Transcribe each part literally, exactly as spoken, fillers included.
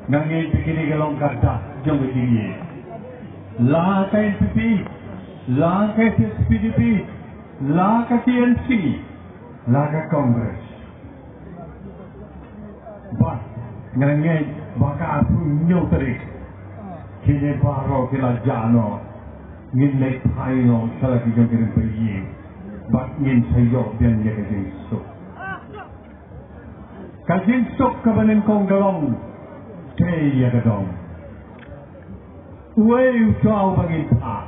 Nga ngeit ba kine ki long ka dak jong ka jingïeit. La ka N P P, la ka H S P D P, la ka T M C, la ka Congress. Bad nga ngeit ba ka arphew hynñiew tarik kine baroh ki la jah noh. Ngin leit phai noh sha la ki jong ki rympei ïing bad ngin sa ïoh biang ïa ka jingsuk. Ka jingsuk kaba nyngkong ka long tei ïa ka dong. Uei u thaw ba ngin phah?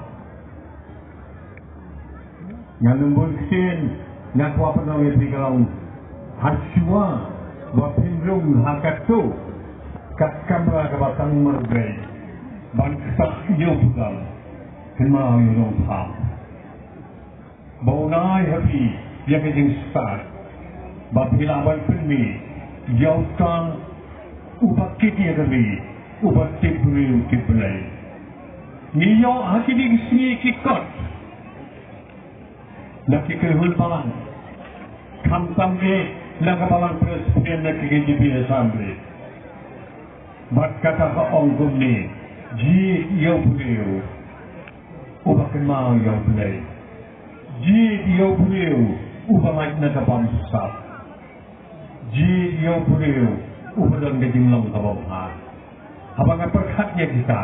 Ngan ym bun ktien, nga kwah pynlong ïa phi ka long, hashwa ba phin rung ha kato ka kamra kaba tang marwei ban ktah ïa u pudar, kynmaw ïa u nongthaw. Ba un ai ha phi ïa ka jingstad ba phi lah ban pynmih ïa uta uba kit ïa ka ri, uba tip briew tip Blei. Ngi ïoh ha kine ki sngi ki kot na ki kynhun balang, khamtam eh na ka Balang Presbyterian, na ki K J P Assembly. Bad kata ka ong kumne: Jied ïa u briew uba kynmaw ïa u Blei. Jied ïa u briew uba lait na ka bamsap. Jied ïa u briew uba don ka jinglong kaba bha. Haba nga pyrkhat ïa kita,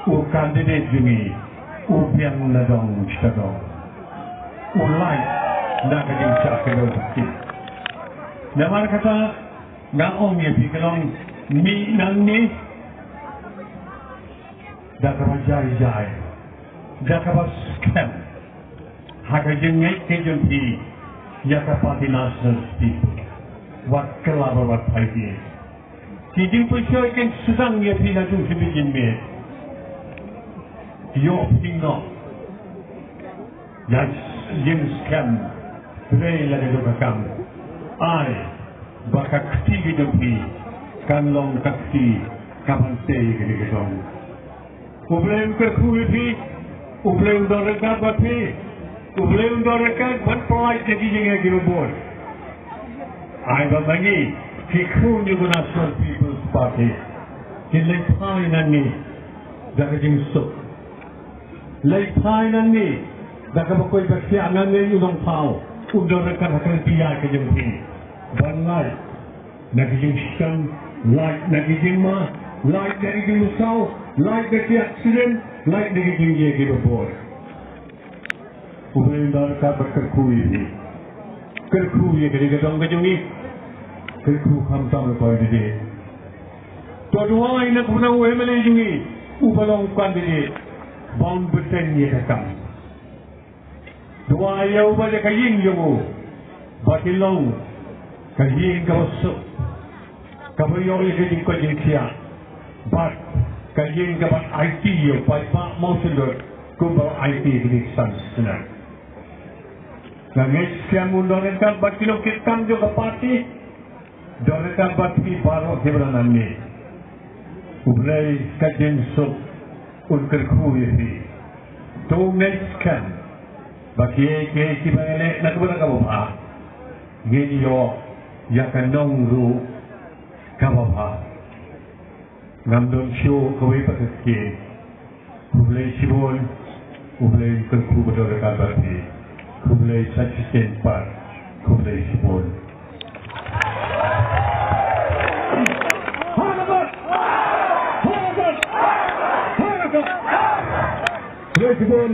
u candidate jong ngi u biang na dong sha dong. U lait na ka jingshah kdew bad ki. Namar kata nga ong ïa phi, ka long mih nangne da kaba jai jai, da kaba skhem ha ka jingngeit ka jong phi ïa ka party National Party. Wat kylla bad wat phai phi. Ki jingpyrshah kin sdang ïa phi na jong phi, phi kin mih. Ïoh phi noh ïa ka jingskhem. Trei la ka jong ka kam. Ai ba ka kti ka jong phi kan long ka kti kaban tei ïa kane ka dong. U Blei un kyrkhu ïa phi. U Blei un don ryngkat bad phi. U Blei un don ryngkat ban pynlait ïa ki jingeh kiba bun. Ai ba ma ngi ki khun jong ka National People's Party kin leit phai nangne da ka jingsuk. Leit phai nangne da kaba koit ba khiah, nangne u nongthaw un don ryngkat ha ka lynti ïaid ka jong phi ban lait na ki jingshitom, lait na ki jingma, lait na ki jingmynsaw, lait na ki accident, lait na ki jingeh kiba bun. U Blei un don ryngkat bad kyrkhu ïa phi. Kyrkhu ïa kane ka dong ka jong ngi. Kyrkhu khamtam ïa u candidate. To duwai na ka bynta u M L A jong ngi uba long candidate ba un bteng ïa ka kam. Duwai ïa u ba ïa ka ïing jong u ba kin long ka ïing kaba suk, kaba ïoh ïa ka jingkoit jingkhiah, bad ka ïing kaba aiti ïa u paidbah Mawsynrut kumba aiti ïa ki san snem. Nga ngeit skhem un don ryngkat bad ki nongkitkam jong ka party. Don ryngkat bad phi baroh kiba don hangne. U Blei ka jingsuk un kyrkhu ïa phi. To ngeit skhem ba kiei kiei kiba ngi leh na ka bynta kaba bha, ngin ïoh ïa ka nong ruh kaba bha. Ngam don shuh kawei pat ka ktien. Khublei shibun. U Blei un kyrkhu ba don ryngkat bad phi. Khublei sa shisien pat. Khublei shibun. Khublei shibun.